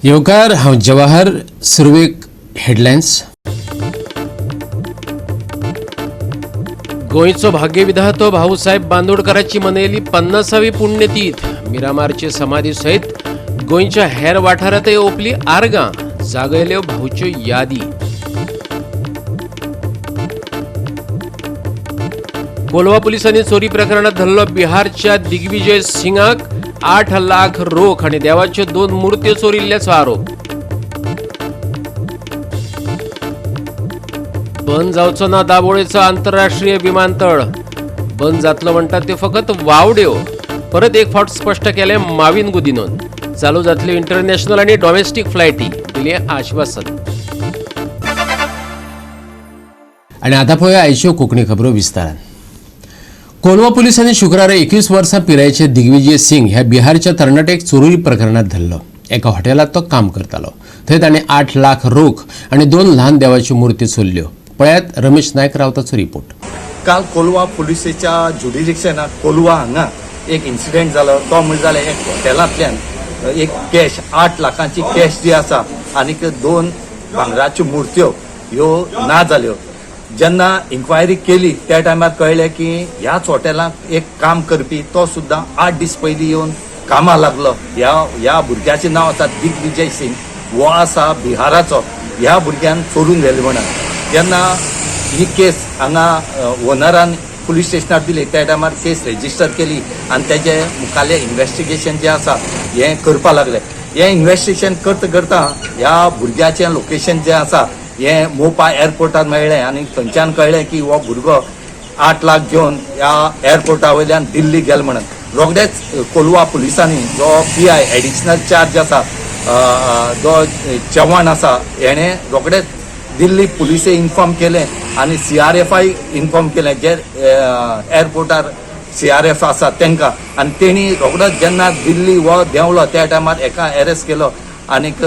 येवकार, हांव जवाहर. सुरवेक हेडलायन्स. गोंयचो भाग्यविधातो भाऊसाहेब बांदोडकराची मनयली 50वी पुण्यतीथ. मिरामारचे समाधी सयत गोंयच्या हेर वाठारांतय ओंपली आर्गां. जागयल्यो भाऊच्यो यादी. कोलवा पुलिसांनी चोरी प्रकरणात धरलो बिहारच्या दिग्विजय सिंगाक. 8 लाख रोख आणि देवाच्यो 2 मूर्त्यो चोरिल्ल्याचो आरोप. बंद जावचो ना दाबोळेचो आंतरराष्ट्रीय विमानतळ. बंद जातलो म्हणटात त्यो फकत वावड्यो. परत एक फावट स्पश्ट केलें माविन गुदिनोन. चालू जातल्यो इंटरनॅशनल आनी डॉमेस्टीक फ्लायटी, दिलें आश्वासन. आनी आतां पळोवया आयच्यो कोंकणी खबरो विस्तारान. कोलवा पुलिसांनी शुक्रारा 21 वर्सां पिरायेचे दिग्विजय सिंग ह्या बिहारच्या तरणाट्याक चोरी प्रकरणात धरलो. एका हॉटेलात तो काम करतालो. थंय ताणें 8 लाख रोख आनी 2 ल्हान देवाच्यो मूर्ती चोरल्यो. पळयात रमेश नायक रावताचो रिपोर्ट. काल कोलवा पुलिसेच्या ज्युडिडिक्शनात कोलवा हांगा एक इन्सिडेंट जालो. तो म्हणजे जालें एक हॉटेलांतल्यान एक कॅश 8 लाखांची कॅश जी आसा आनीक 2 भांगराच्यो मुर्त्यो ह्यो ना जाल्यो. जेन्ना इन्क्वायरी केली त्या टायमार कळ्ळें की ह्याच हॉटेलांत एक काम करपी तो सुद्दां 8 दीस पयलीं येवन कामाक लागलो. ह्या भुरग्याचें नांव आसा दिग्विजय सिंग, हो आसा बिहाराचो. ह्या भुरग्यान चोरून व्हेलें म्हणून जेन्ना ही केस हांगा ओनरान पुलीस स्टेशनार दिली त्या टायमार केस रेजिस्टर केली आनी तेजे मुखाल्लें इन्वेस्टिगेशन जें आसा हें करपाक लागलें. हें इन्वेस्टिगेशन करता करता ह्या भुरग्याचें लोकेशन जें आसा हें मोपा एअरपोर्टार मेळ्ळें आनी थंयच्यान कळ्ळें की हो भुरगो 8 लाख घेवन ह्या एअरपोर्टा वयल्यान दिल्ली गेलो म्हणून. रोखडेच कोलवा पुलिसांनी जो पी I additional charge आसा जो चव्हाण आसा हेणें रोखडेच दिल्ली पुलिसे इन्फॉर्म केलें आनी सी आर एफाय इन्फॉर्म केलें जे एअरपोर्टार सी आर एफ आसा तांकां. आनी तेणी रोखडोच जेन्ना दिल्ली हो देंवलो त्या टायमार एका एरेस्ट केलो आनीक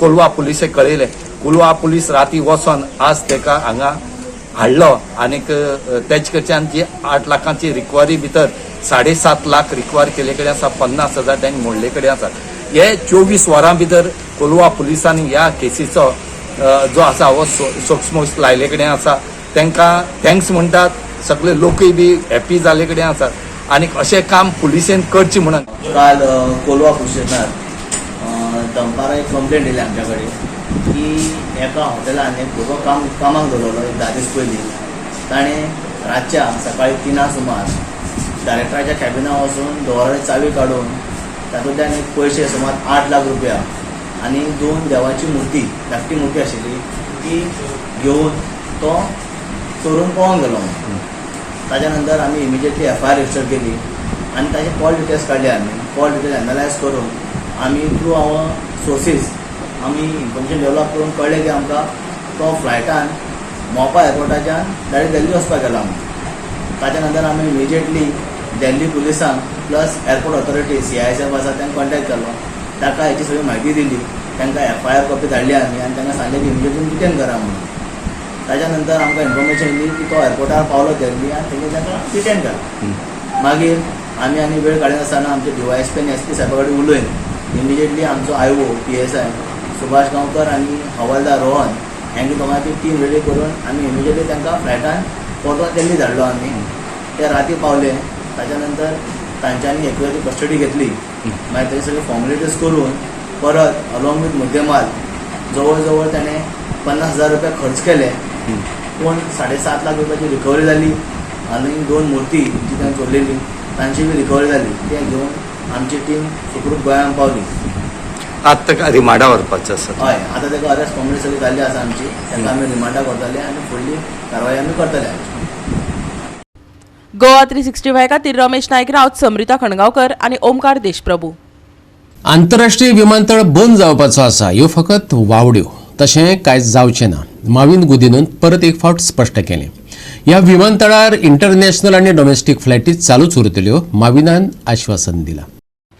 कोलवा पुलिसेक कळयलें. कोलवा पुलीस राती वचोन आज तेका हांगा हाडलो आनीक तेजे कडच्यान जी 8 लाखांची रिकवरी भितर 7.5 लाख रिकवर केले कडेन आसा, 50,000 तांणी मोडले कडेन आसा. हे 24 वरां भितर कोलवा पुलिसांनी ह्या केसीचो जो आसा हो सोक्समोक्स लायले कडेन आसा. तांकां thanks म्हणटात, सगळे लोकूय बी हॅपी जाले कडेन आसात आनीक अशें काम पुलिसेन करचें म्हणून. काल कोलवा पुलीस स्टेशनार दनपारां एक कंप्लेंट येयली आमच्या कडेन की एका हॉटेलान एक भुरगो कामाक दवरलो एक 10 दीस पयलीं. ताणें रातच्या सकाळी 3 सुमार डायरेक्टराच्या कॅबिना वचून डोराची चावी काडून तातूंतल्यान एक पयशे सुमार 8 लाख रुपया आनी 2 देवाची मूर्ती, धाकटी मूर्ती आशिल्ली ती घेवन तो चोरून पळोवन गेलो. ताच्या नंतर आमी इमिजिएटली एफआयआर रजिस्टर केली आनी ताचे कॉल डिटेल्स काडले. आमी कॉल डिटेल्स एनालायज करून आमी थ्रू our sources आमी इन्फॉर्मेशन डेवलप करून कळ्ळें की आमकां तो फ्लायटान मोपा एअरपोर्टाच्यान डायरेक्ट दिल्ली वचपाक गेलो. आमी ताच्या नंतर आमी इमिजिएटली दिल्ली पुलिसांक plus airport authority CISF आसा तांकां कॉन्टेक्ट केलो. ताका हेची सगळी म्हायती दिली, तांकां एफआयआर कॉपी धाडली आमी आनी तांकां सांगलें की इमिजिएटली डिटेन करा म्हणून. ताच्या नंतर आमकां इन्फॉर्मेशन येयली की तो एअरपोर्टार पावलो दिल्ली आनी तेणी ताका डिटेन केला. मागीर आमी आनी वेळ काडिनासतना आमचे डीवायएसपी आनी एसपी साहेबा कडेन उलयन इमिजिएटली आमचो आयओ पीएसआय सुभाष गांवकर आनी हवालदार रोहन हांकां दोगांची टीम रेडी करून आमी इमिजिएटली तांकां फ्लायटान परतो दिल्ली धाडलो. आमी ते राती पावले. ताच्या नंतर तांच्यांनी एकवेळाची कस्टडी घेतली. मागीर तेजी सगळी फॉर्मेलिटीज करून परत अलॉंग विथ मुद्देमाल जवळ जवळ ताणें 50,000 रुपया खर्च केले, पूण 7.5 लाख रुपयाची रिकवरी जाली आनी 2 मूर्ती जी ताणें चोरलेली तांची बी रिकवरी जाली. ते घेवन आमची टीम सुखरूप गोंयांत पावली. आतां ताका रिमांडा व्हरपाचो आसा. हय, आतां ताका अरेस्ट फॉर्मेलिटी सगळी जाल्ली आसा आमची. ताका आमी रिमांडाक व्हरतले आनी फुडली कारवाय आमी करतले आमची. गोवा 365 खातीर रमेश नायक राऊत, समृता खणगांवकर आनी ओमकार देशप्रभू. आंतरराष्ट्रीय विमानतळ बंद जावपाचो आसा ह्यो फकत वावड्यो, तशें कांयच जावचें ना, माविन गुदिनोन परत एक फावट स्पश्ट केलें. ह्या विमानतळार इंटरनॅशनल आनी डॉमेस्टीक फ्लायटी चालूच उरतल्यो, माविनान आश्वासन दिलां.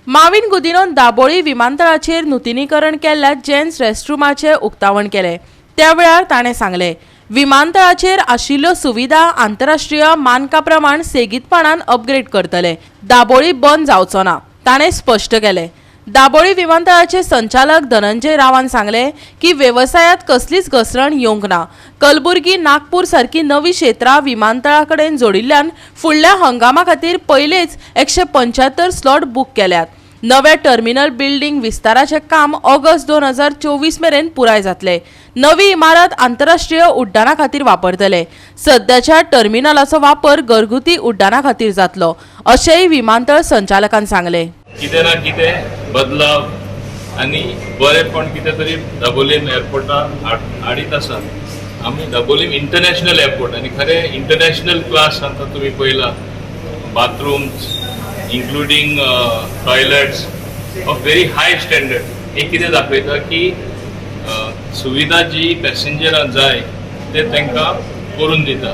माविन गुदिनोन दाबोळी विमानतळाचेर नुतनीकरण केल्ल्या जेन्ट्स रेस्टरूमाचें उक्तावण केलें. त्या वेळार ताणें सांगलें, विमानतळाचेर आशिल्ल्यो सुविधा आंतरराष्ट्रीय मानका प्रमाण सेगीतपणान अपग्रेड करतले. दाबोळी बंद जावचो ना, ताणें स्पश्ट केलें. दाबोळी विमानतळाचे संचालक धनंजय रावान सांगले की वेवसायात कसलीच घसरण येवंक ना. कलबुर्गी नागपूर सारकी नवी क्षेत्रां विमानतळा कडेन जोडिल्ल्यान फुडल्या हंगामा खातीर पयलेच 175 स्लॉट बूक केल्यात. नव्या टर्मिनल बिल्डिंग विस्ताराचें काम ऑगस्ट 2024 मेरेन पुराय जातले. नवी इमारत आंतरराष्ट्रीय उड्डाणा खातीर वापरतले. सद्याच्या टर्मिनलाचो वापर घरगुती उड्डाणा खातीर जातलो अशेंय विमानतळ संचालकान सांगले. कितें ना कितें बदलाव आनी बरेंपण कितें तरी दाबोलीम एअरपोर्टार हाडीत आसात. आमी दाबोलीम इंटरनॅशनल एअरपोर्ट आनी खरें इंटरनॅशनल क्लास आतां तुमी पळयला, bathrooms including toilets of very high standard. हें कितें दाखयता की सुविधा जी पॅसेंजरांक जाय ते तांकां करून दिता.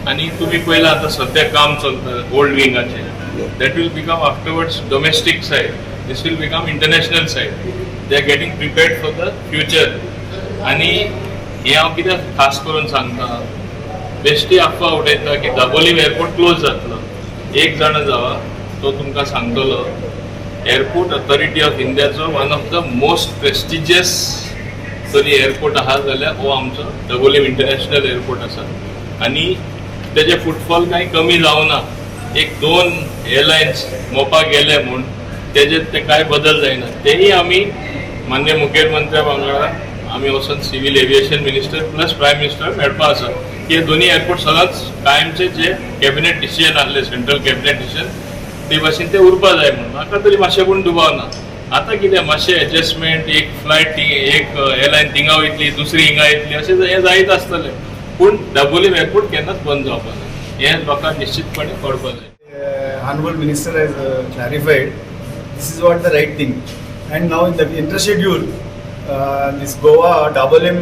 आनी तुमी पळयलां आतां सद्या काम चलता old विंगाचें, that will become afterwards domestic side, this will become international side. They are getting prepared for the future. आनी हें हांव कित्याक खास करून सांगता, बेश्टी अफवा उडयता की दाबोलीम एअरपोर्ट क्लोज जातलो. एक जाणा जावा, तो तुमकां सांगतलो, एअरपोर्ट अथॉरिटी ऑफ इंडियाचो one of the most prestigious तरी एअरपोर्ट आहा जाल्यार हो आमचो दाबोलीम इंटरनॅशनल एअरपोर्ट आसा. आनी तेजे फुटफॉल कांय कमी जावना. एक दोन एअरलायन्स मोपा गेले म्हूण तेजे ते कांय बदल जायना. तेही आमी मान्य मुखेलमंत्र्या वांगडा आमी वचून civil aviation minister plus prime minister मेळपा आसा की हे दोन्ही एअरपोर्ट सदांच कायमचे जे कॅबिनेट डिसिजन आहले, सेंट्रल कॅबिनेट डिसिजन, ते भाशेन ते उरपा जाय म्हणून. म्हाका तरी मातशें पूण दुबाव ना. आतां कितें मातशें एडजस्टमेंट, एक फ्लायट एक एअरलायन थिंगा वयतली, दुसरी हिंगा येतली, अशें हें जायत आसतलें. पूण दाबोलीम एअरपोर्ट केन्नाच बंद जावपा ना हें लोकांक निश्चितपणे कळपा जाय. Honorable Minister has clarified, this is what the right thing. And now in the inter schedule, this Goa Dabolim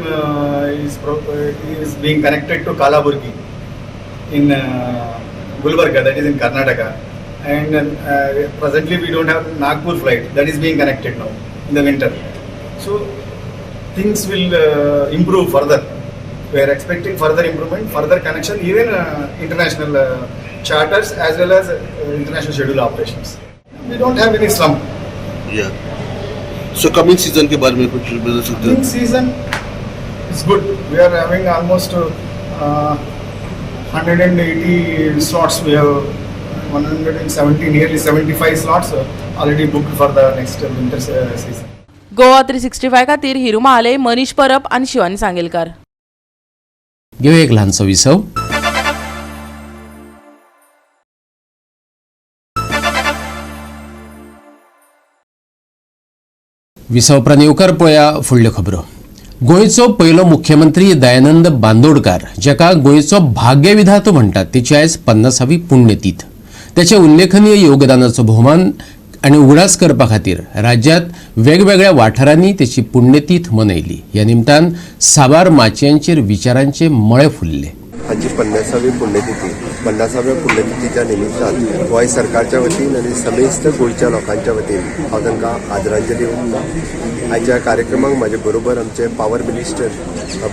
is being connected to Kalaburgi in Gulbarga, that is in Karnataka. And presently we don't have Nagpur flight, that is being connected now in the winter. So things will improve further. We are expecting further improvement, further connection, even international charters as well as international schedule operations. We don't have any slump. Yeah. So coming season K बारे में कुछ बता सकते Coming हो? Season is good. We are having almost 180 slots. We have 170, nearly 75 slots already booked for the next winter season. Goa 365 खातीर हिरू महाले, मनीष परब आनी शिवानी सांगेलकार. घेवया एक ल्हानसो विसव. विसव उपरांत येवकार पळया फुडल्यो खबरो. गोंयचो पयलो मुख्यमंत्री दयानंद बांदोडकार, जाका गोंयचो भाग्यविधातो म्हणटात, तेची आयज 50वी पुण्यतीथ. त्याच्या उल्लेखनीय योगदानाचो भोवमान आनी उगडास करपा खातीर राज्यांत वेगवेगळ्या वाठारांनी तेची पुण्यतीथ मनयली. ह्या निमतान साबार माचयांचेर विचारांचे मळे फुल्ले. हांची 50वी पुण्यतिथी. 50व्या पुण्यतिथीच्या निमित्तान गोंय सरकारच्या वतीन आनी समेस्त गोंयच्या लोकांच्या वतीन हांव तांकां आदरांजली ओंपता. आयच्या कार्यक्रमाक म्हाजे बरोबर आमचे पावर मिनिस्टर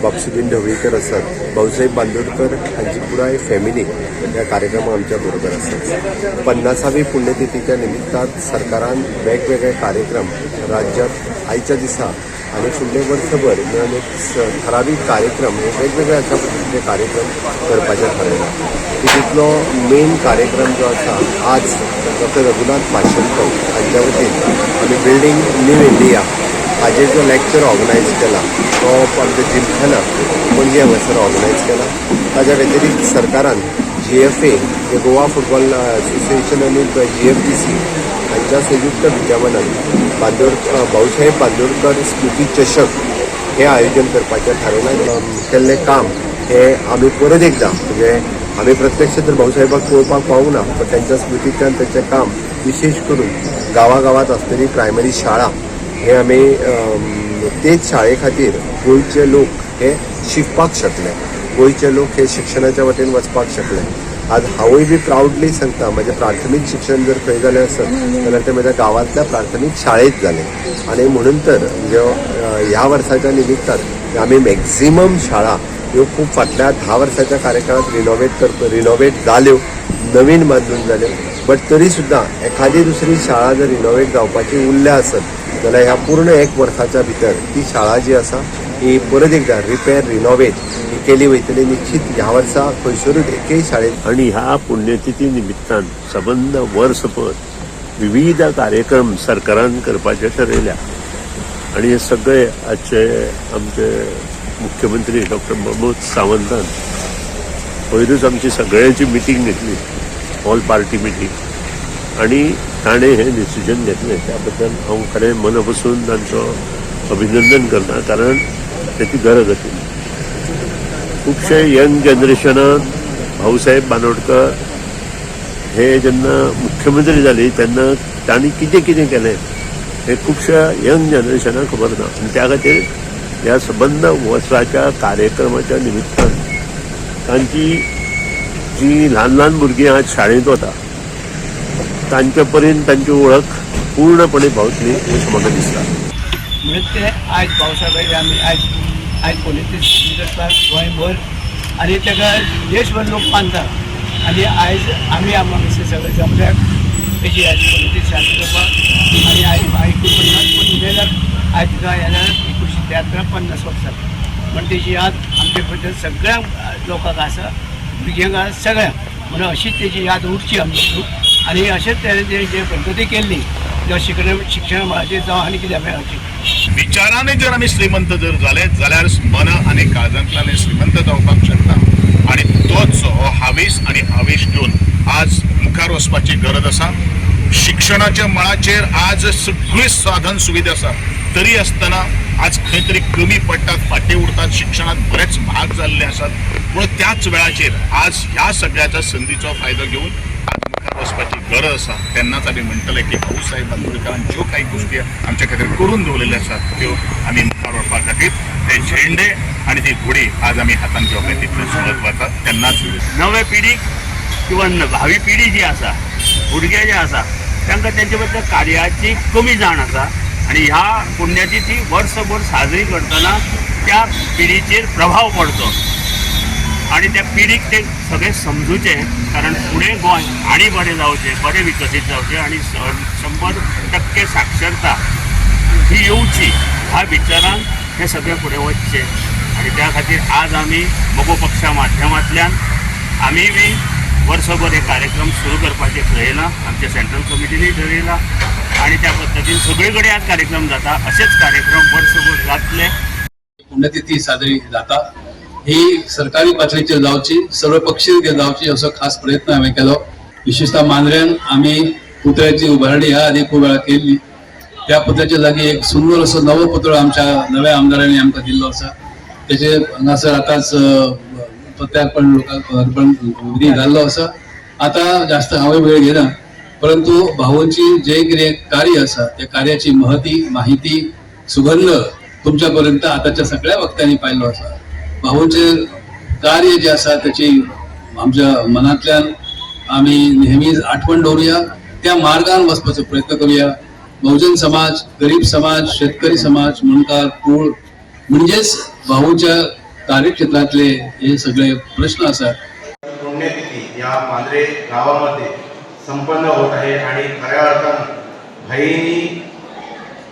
बाब सुदीन ढवळीकर आसात. भाऊसाहेब बांदोडकर हांची पुराय फॅमिली ह्या कार्यक्रमाक आमच्या बरोबर आसात. 50वी पुण्यतिथीच्या निमित्तान सरकारान वेगवेगळे कार्यक्रम राज्यात आयच्या दिसा आनी फुडले वर्सभर म्हणून एक ठरावीक कार्यक्रम हे वेगवेगळे अशा पद्दतीचे कार्यक्रम करपाचे थारायला. तितूंतलो मेन कार्यक्रम जो आसा, आज डॉक्टर रघुनाथ माशेलकर हांच्या वतीन आमी बिल्डींग न्यू इंडिया हाजेर जो लेक्चर ऑर्गनायज केला, तो आमच्या जिमखाना पणजे हांगासर ऑर्गनायज केला. ताज्या व्यतिरिक्त सरकारान जीएफए, जे गोवा फुटबॉल असोसिएशन आनी जीएफडीसी हांच्या संयुक्त विद्यमानान भाऊसाहेब बांदोडकर स्मृती चषक हे आयोजन करपाचें थारयलां. केल्लें काम हे आमी परत एकदां, म्हणजे आमी प्रत्यक्ष तर भाऊसाहेबाक पळोवपाक पावूंक ना, पण त्यांच्या स्मृतींतल्यान तांचें काम, विशेश करून गांवागांवांत आसलेली प्रायमरी शाळा हे आमी तेच शाळे खातीर गोंयचे लोक हे शिकपाक शकले, गोंयचे लोक हे शिक्षणाच्या वटेन वचपाक शकले. आज हांवूय बी प्रावडली सांगता, म्हजें प्राथमीक शिक्षण जर खंय जालें आसत जाल्यार तें म्हज्या गांवांतल्या प्राथमीक शाळेंत जालें. आनी म्हणून तर म्हणजे ह्या वर्साच्या निमित्तान आमी मॅक्झिमम शाळा ह्यो खूब फाटल्या 10 वर्साच्या कार्यकाळात रिनोवेट जाल्यो, नवीन बांदून जाल्यो. बट तरी सुद्दां एखादी दुसरी शाळा जर रिनोवेट जावपाची उरल्या आसत जाल्यार ह्या पूर्ण एक वर्साच्या भितर ती शाळा जी आसा ही परत एकदा रिपेर रिनोवेट ही केली वयतली. निश्चित ह्या वर्सा खंयसरूच एकय शाळेत आणि ह्या पुण्यतिथी निमित्तान सबंद वर्सभर विविध कार्यक्रम सरकारान करपाचे ठरयल्या आणि हे सगळे आजचे आमचे मुख्यमंत्री डॉक्टर प्रमोद सावंतान पयरूच आमची सगळ्यांची मिटींग घेतली, ऑल पार्टी मिटींग, आणि ताणें हें डिसिजन घेतलें. त्या बद्दल हांव खरें मना पसून तांचो अभिनंदन करता, कारण तेची गरज आशिल्ली. खुबशे यंग जनरेशनान भाऊसाहेब बांदोडकर हे जेन्ना मुख्यमंत्री जाले तेन्ना तांणी कितें कितें केलें हें खुबश्या यंग जनरेशनाक खबर ना. आनी त्या खातीर ह्या सबंद वर्साच्या कार्यक्रमाच्या निमित्तान तांची जी ल्हान ल्हान भुरगीं आज शाळेंत वता तांचे पर्यंत तांची वळख पूर्णपणे पावतली अशें म्हाका दिसता. म्हणून ते आयज भाऊसाहेब आमी आयज आयज पुण्यतिथी करपाक गोंयभर आनी ताका देशभर लोक मानतात. आनी आयज आमी हांगासर सगळे जमल्याक तेजी आयज पुण्यतिथी साजरी करपाक. आनी आयज 49 पुण्यलेक आयज तुका येणार 1973 50 वर्सां म्हण तेजी याद आमचे बद्दल सगळ्या लोकांक आसा, भुरग्यांक आसा, सगळ्यांक. म्हणून अशीच तेजी याद उरची आमची. आनी अशेंच तेणें जे पद्दती केल्ली, जावं शिक्षण मळाचेर जावं आनी कित्या मेळाचेर. विचाराने जर आमी श्रीमंत जर जाले जाल्यार मन आनी काळजांतल्यान श्रीमंत जावपाक शकता. आनी तोच हो हावेस आनी आवेश घेवन आज मुखार वचपाची गरज आसा. शिक्षणाच्या मळाचेर आज सगळी साधन सुविधा आसा, तरी आसतना आज खंय तरी कमी पडटात, फाटीं उरतात, शिक्षणात बरेच भाग जाल्ले आसात. पूण त्याच वेळाचेर आज ह्या सगळ्याच्या संदीचो फायदो घेवन आज मुखार वचपाची गरज आसा. तेन्नाच आमी म्हणटले की भाऊसाहेब बांदोडकरान ज्यो काही गोष्टी आमच्या खातीर करून दवरलेल्यो आसात त्यो आमी मुखार व्हरपा खातीर ते झेंडे आनी ती घोडी आज आमी हातान घेवप हें तितलेंच म्हत्वाचें. तेन्नाच नवे पिढीक किंवा भावी पिढी जी आसा, भुरगे जे आसा, तांकां तेंचे बद्दल कार्याची कमी जाण आसा. आनी ह्या पुण्यतिथी वर्सभर साजरी करतना त्या पिढीचेर प्रभाव पडचो आनी त्या पिढीक ते सगळें समजूचें, कारण फुडें गोंय आनी बरें जावचें, बरें विकसीत जावचें आनी 100% साक्षरता ही येवची ह्या विचारान हें सगळें फुडें वचचें. आनी त्या खातीर आज आमी मगो पक्षा माध्यमांतल्यान आमी बी वर्सभर हे कार्यक्रम सुरू करपाचें ठरयलां. आमच्या सेंट्रल कमिटीनूय ठरयलां आनी त्या पद्दतीन सगळे कडेन आज कार्यक्रम जाता. अशेच कार्यक्रम वर्सभर जातले. पुण्यतिथी साजरी जाता ही सरकारी पातळीचेर जावची, सर्व पक्षीय जावची असो खास प्रयत्न हांवें केलो. विशेषतः मांद्र्यान आमी पुतळ्याची उभारणी ह्या आदी खूब वेळा केल्ली. त्या पुतळ्याच्या जागी एक सुंदर असो नवो पुतळो आमच्या नव्या आमदारांनी आमकां दिल्लो आसा. तेचे हांगासर आतांच प्रत्यार्पण लोकांक अर्पण विधी जाल्लो आसा. आतां जास्त हांवें वेळ घेना, परंतु भाऊंची जे कितें कार्य आसा त्या कार्याची महती, माहिती, सुगंध तुमच्या पर्यंत आताच्या सगळ्या वक्त्यांनी पाहिलो आसा. भाऊंचे कार्य जे आसा त्याची आमच्या मनांतल्यान आमी नेहमीच आठवण दवरुया, त्या मार्गान वचपाचो प्रयत्न करूया. बहुजन समाज, गरीब समाज, शेतकरी समाज, मुंडकार कूळ म्हणजेच भाऊच्या कार्यक्षेत्रातले हे सगळे प्रश्न आसात. पुण्यतिथी या मांद्रे गावामध्ये संपन्न होत आहे आणि खऱ्या अर्थानं भाईंनी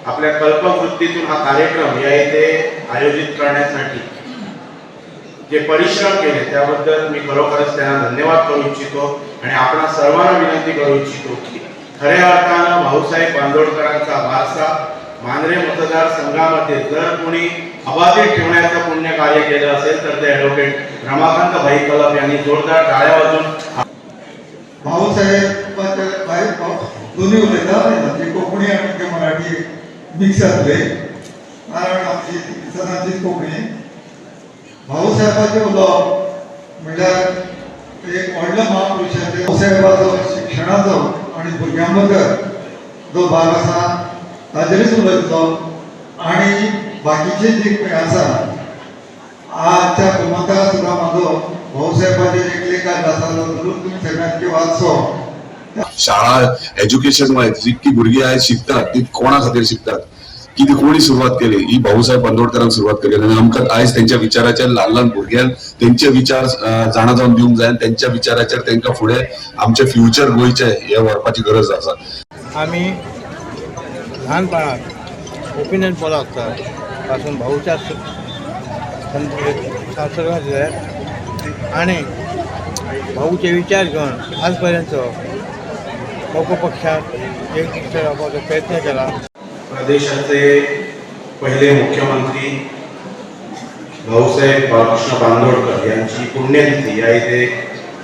आपल्या कल्पवृत्तीतून हा कार्यक्रम या इथे आयोजित करण्यासाठी जे परिश्रम केले त्याबद्दल मी खरोखरच त्यांना धन्यवाद करू इच्छितो आणि आपणा सर्वांना विनंती करू इच्छितो की खऱ्या अर्थानं भाऊसाहेब बांदोडकरांचा वारसा मांद्रे मतदारसंघामध्ये जर कोणी अबाधित ठेवण्याचं पुण्य कार्य केलं असेल तर ते ॲडव्होकेट रमाकांत भाई कलप यांनी. जोरदार टाळ्या वाजून. भाऊसाहेब दोन्ही उलयता, म्हणजे कोंकणी आनी मराठी मिक्स जातले, कारण आमची सदांचीच कोंकणी. भाऊसाहेबाचें उलोवप म्हणल्यार एक व्हडल्या महापुरुषाचे, भाऊसाहेबाचो शिक्षणाचो आनी भुरग्यां बद्दल जो भाग आसा ताजेरूच उलयतलो. आनी बाकीचे जे खंय आसा, आजच्या गोमंतकात सुद्दां म्हाजो भाऊसाहेबाचेर एक लेख आसा, जो जरूर तुमी सगळ्यांनी वाचचो. शाळा, एज्युकेशन वायज जितकी भुरगीं आयज शिकतात ती कोणा खातीर शिकतात? की ती कोणी सुरवात केली ही भाऊसाहेब बांदोडकरान सुरवात केली आनी आमकां आयज तेंच्या विचाराचेर ल्हान ल्हान भुरग्यांक तेंचे विचार जाणा जावन दिवंक जाय आनी तेंच्या विचाराचेर तेंकां फुडें आमचें फ्युचर गोंयचें हें व्हरपाची गरज आसा. आमी ल्हानपणांत ओपिनियन पोल आसता पासून भाऊच्या संसर्गांतले आनी भाऊचे विचार घेवन आज पर्यंत मगो पक्षात एक रावपाचो प्रयत्न केला. प्रदेशाचे पहिले मुख्यमंत्री भाऊसाहेब बाळकृष्ण बांदोडकर यांची पुण्यतिथी या इथे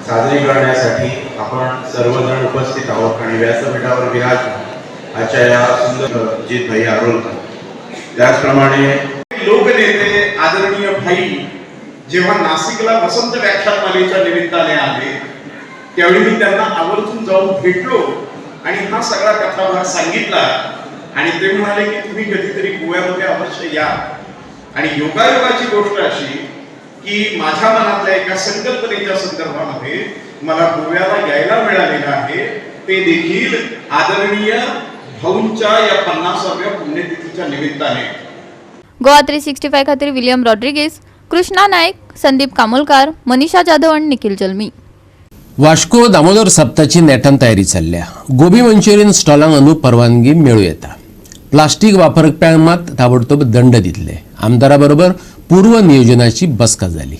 साजरी करण्यासाठी आपण सर्वजण उपस्थित आहोत आणि व्यासपीठावर विराजमान आजच्या या सुंदर जीत भाई आरोलकर, त्याचप्रमाणे लोकनेते आदरणीय भाई जेव्हा नाशिकला वसंत व्याख्यानमालेच्या निमित्ताने आले त्यावेळी मी त्यांना आवर्जून जाऊन भेटलो आणि हा सगळा कथाभाग सांगितला आणि ते म्हणाले की तुम्ही कधीतरी गोव्यामध्ये अवश्य या. आणि योगायोगाची गोष्ट अशी की माझ्या मनातल्या एका संकल्पनेच्या संदर्भामध्ये मला गोव्याला यायला मिळालेलं आहे, ते देखील आदरणीय भाऊंच्या या 50व्या पुण्यतिथीच्या निमित्ताने. गोवा 365 खातीर विलियम रॉड्रिगेज, कृष्णा नायक, संदीप कामोलकार, मनीषा जाधव आणि निखिल जल्मी. वास्को दामोदर सप्ताची नेटान तयारी चल्ल्या. गोबी मंचुरियन स्टॉलांक अंदू परवानगी मेळूं येता. प्लास्टीक वापरप्यांक मात ताबडतोब दंड दितले. आमदारा बरोबर पूर्व नियोजनाची बसका जाली.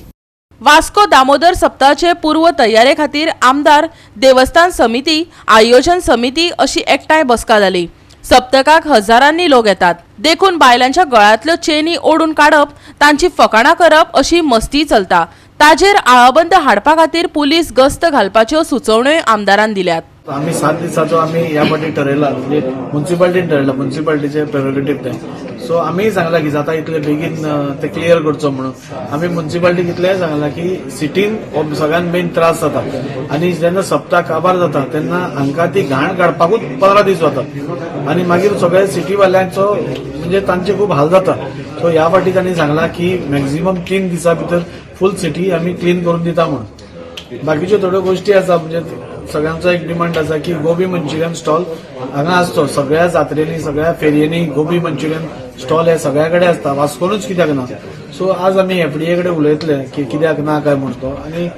वास्को दामोदर सप्ताहाचे पूर्व तयारे खातीर आमदार, देवस्थान समिती, आयोजन समिती अशी एकठांय बसका जाली. सप्तकाक हजारांनी लोक येतात, देखून बायलांच्या गळ्यांतल्यो चेनी ओडून काडप, तांची फकाणां करप अशी मस्ती चलता. ताजेर आळाबंद हाडपा खातीर पुलीस गस्त घालपाच्यो सुचोवण्योय आमदारान दिल्यात. आमी 7 दिसाचो आमी ह्या फावटी ठरयला, म्हणजे मुन्सिपाल्टीन ठरयला, मुन्सिपाल्टीचे प्रेरोगेटीव तें. सो आमीय सांगला की जाता इतले बेगीन ते क्लियर करचो म्हणून. आमी मुन्सिपाल्टीक इतलेंय सांगला की सिटीन हो सगळ्यात मेन त्रास जाता आनी जेन्ना सप्ता काबार जाता तेन्ना हांकां ती घाण काडपाकूच 15 दीस वतात आनी मागीर सगळे सिटीवाल्यांचो म्हणजे तांचे खूब हाल जाता. सो ह्या फावटी तांणी सांगला की मॅक्झिमम 3 दिसां भितर फूल सिटी आमी क्लीन करून दिता म्हणून. बाकीच्यो थोड्यो गोश्टी आसा, म्हणजे सगळ्यांचो एक डिमांड आसा की गोबी मंचुरियन स्टॉल हांगा आसचो. सगळ्या जात्रेनी, सगळ्या फेरयेंनी गोबी मंचुरियन स्टॉल हे सगळ्या कडेन आसता, वास्कोनूच कित्याक ना. सो आज आमी एफडीए कडेन उलयतले की कित्याक ना काय म्हूण तो, आनी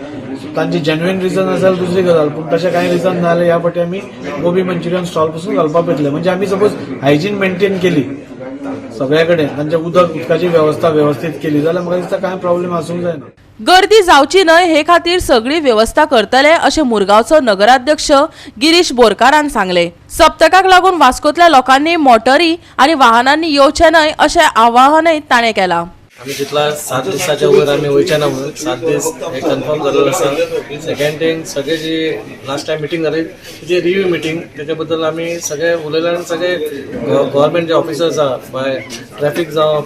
तांची जेन्युइन रिजन आसा जाल्यार दुसरी गजाल, पूण तशें कांय रिजन ना जाल्यार ह्या फावटी आमी गोबी मंचुरियन स्टॉल पसून घालपाक येतले. म्हणजे आमी सपोज हायजीन मेंटेन केली सगळ्या कडेन, तांच्या उदकाची वेवस्था व्यवस्थीत केली जाल्यार म्हाका दिसता कांय प्रॉब्लेम आसूंक जायना. गर्दी जावची न्हय हे खातीर सगळी वेवस्था करतले अशें मुरगांवचो नगराध्यक्ष गिरीश बोरकारान सांगले. सप्तकाक लागून वास्कोतल्या लोकांनी मोटरी आनी वाहनांनी येवचें न्हय अशें आवाहनय ताणें केलां. आमी चिंतला 7 दिसाच्या वयर आमी वयचे ना म्हणून. 7 दीस हे कन्फर्म जाल्लें आसा. सेकंड थिंग, सगळे जी लास्ट टायम मिटींग जाली तिची रिव्यू मिटींग, तेच्या बद्दल आमी सगळे उलयले आनी सगळे गव्हर्मेंट जे ऑफिसर्स आसा, बाय ट्रॅफीक जावं,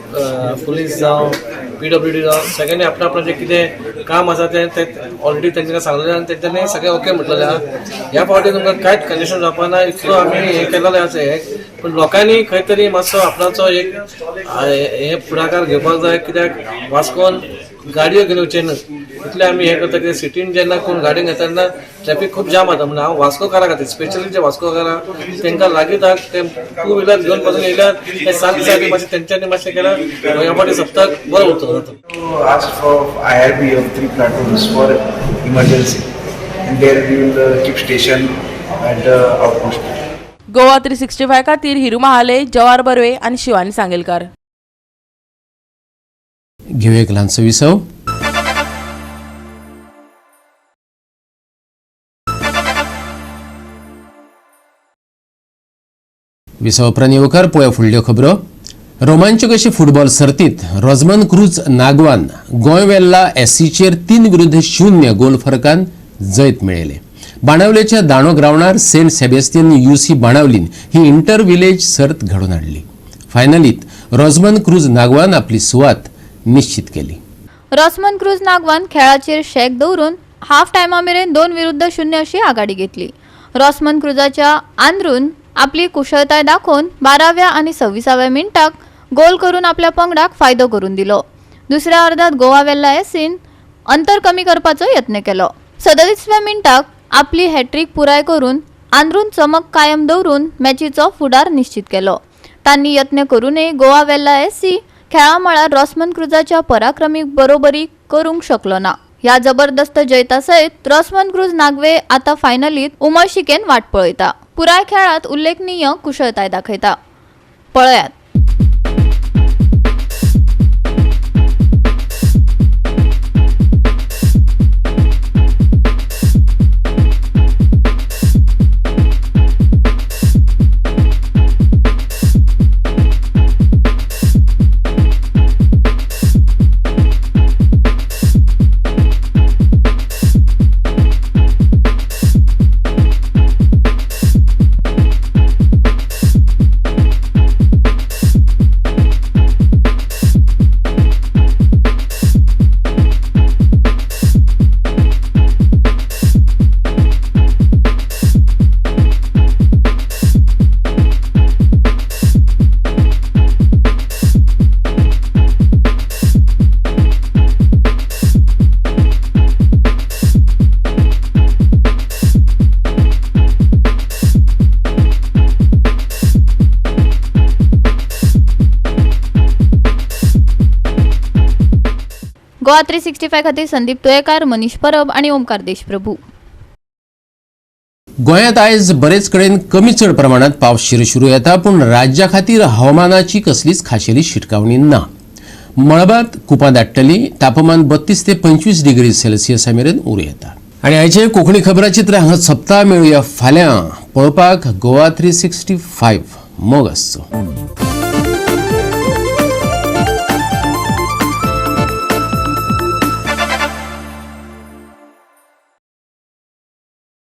पुलीस जावं, PWD जावं, सगळ्यांनी आपणा आपणाचें कितें काम आसा तें ऑलरेडी तेंच्यानी सांगलेलें आनी तेंच्यांनी सगळें ओके म्हटलेलें आसा. ह्या फावटी तुमकां कांयच कंजेशन जावपा ना इतलो आमी हें केलेलें आसा हें. पूण लोकांनी खंय तरी मातसो आपणाचो एक हे फुडाकार घेवपाक जाय, कित्याक वास्कोन गाडयो घेवन वचचे न्हू. इतलें आमी हें करता कित्याक सिटीन जेन्ना कोण गाडयो घेता तेन्ना ट्रॅफीक खूब जाम जाता. म्हणून हांव वास्कोकारा खातीर, स्पेशली जे वास्कोकारा तांकां लागीं ते टू व्हिलर घेवन पासून येयल्यार ते 7 दिसांनी मातशें तेंच्यांनी मातशें केल्यार ह्या फावटी सप्तक बरो उरतलो. Asked for IRB of 3 platoons for emergency, and there we will keep station at the outpost. Goa 365 खातीर हिरू महाले, जवार बर्वे आनी शिवानी सांगेलकार. घेवया एक ल्हानसो विसव. विसव उपरांत येवकार पळोवया फुडल्यो खबरो. रोमांचक अशी फुटबॉल सर्तीत रोजमन क्रूज नागवान गोंय वेल्ला एससीचेर 3-0 गोल फरकान जैत मेळयलें. बाणावलेच्या दाणो ग्रावंडार सेंट सेबेस्तियन युसी बाणावलीन ही इंटर विलेज सर्त घडोवन हाडली. फायनलीत रोजमन क्रूज नागवान आपली सुवात निश्चित केली. रॉसमन क्रूज नागवान खेळाचेर शेक दवरून हाफ टायमा मेरेन 2-0 अशी आघाडी घेतली. रॉसमन क्रूजाच्या आंद्रून आपली कुशळताय दाखोवन 12व्या आनी 26व्या मिनटाक गोल करून आपल्या पंगडाक फायदो करून दिलो. दुसऱ्या अर्धात गोवा वेल्ला एसीन अंतर कमी करपाचो यत्न केलो. 37व्या मिनटाक आपली हॅट्रीक पुराय करून आंद्रून चमक कायम दवरून मॅचीचो फुडार निश्चित केलो. तांणी यत्न करूनय गोवा वेल्ला एससी खेळा मळार रॉसमन क्रुजाच्या पराक्रमी बरोबरी करूंक शकलो ना. ह्या जबरदस्त जैता सयत रॉसमन क्रुज नागवे आता फायनलीत उमळशिकेन वाट पळयता. पुराय खेळात उल्लेखनीय कुशळताय दाखयता. पळयात. गोवा 365 खातीर संदीप तुयेकार, मनीष परब आणि ओमकार देशप्रभू. गोंयांत आयज बरेच कडेन कमी चड प्रमाणात पावस शिरशिरू येता, पूण राज्या खातीर हवामानाची कसलीच खाशेली शिटकावणी ना. मळबांत कुपां दाट्टली, तापमान 32 ते 25 डिग्री सेल्सियसा मेरेन उरूं येता. आनी आयचे कोंकणी खबराचित्र हांगा सोंपता. मेळुया फाल्यां पळोवपाक गोवा 365. मोग आसचो.